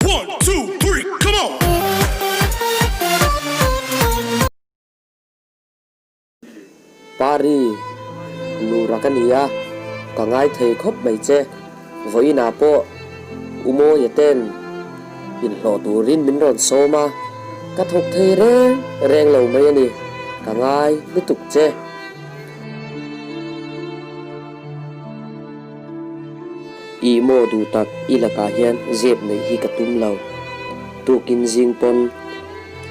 One, two, three, come on! Pari, Lura ka ni a, ka ngai thei khawp mai che. Vawiinah pawh U Mawia ten inhlawh turin min rawn sawm a, ka thawk thei reng reng lo mai a ni, ka ngai lutuk che. Ih maw duh tak i lakah hian zep neih hi ka tum lo. Tukin zing pawn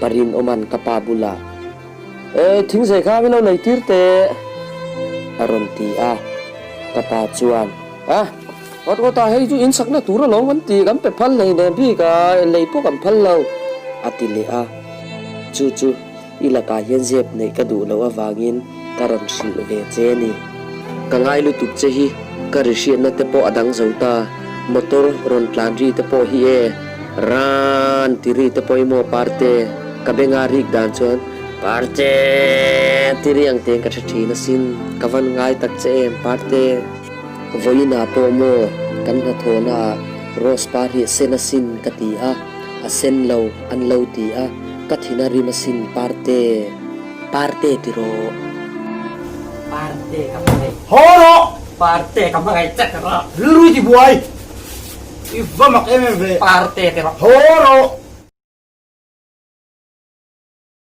pa rinawman ka pa bulah, E, thingzei kha min lo nei tir teh, a rawn ti a. Ka pa chuan, A, ngawt ngawt a, hei chu in sakna tur alawm kan ti, kan pe phal hlei nen bik a, lei pawh kan phal lo, a ti leh a. Chu chu I lakah hian zep neih ka duh loh avangin ka rawn hrilh ve che a ni. Ka ngai lutuk che hi ka ri hriatna te pawh a dang zo ta, motor rawn tlan ri te pawh hi e, ran ti ri te pawh hi maw Parte? Ka benga rik dan chuan Parte ti ri ang tein ka hre thin asin, ka van ngai tak che em Parte? Vawiinah pawh maw kan hnathawhnaah Rose par hi a sen asin ka ti a, a sen lo an lo ti a, ka thin a rim asin Parte. Parte ti rawh. Parte ka hmangaih. Haw rawh! Parte ka hmangaih che ti rawh. Rilru i ti buai. I va mak em em ve. Parte ti rawh. Haw rawh!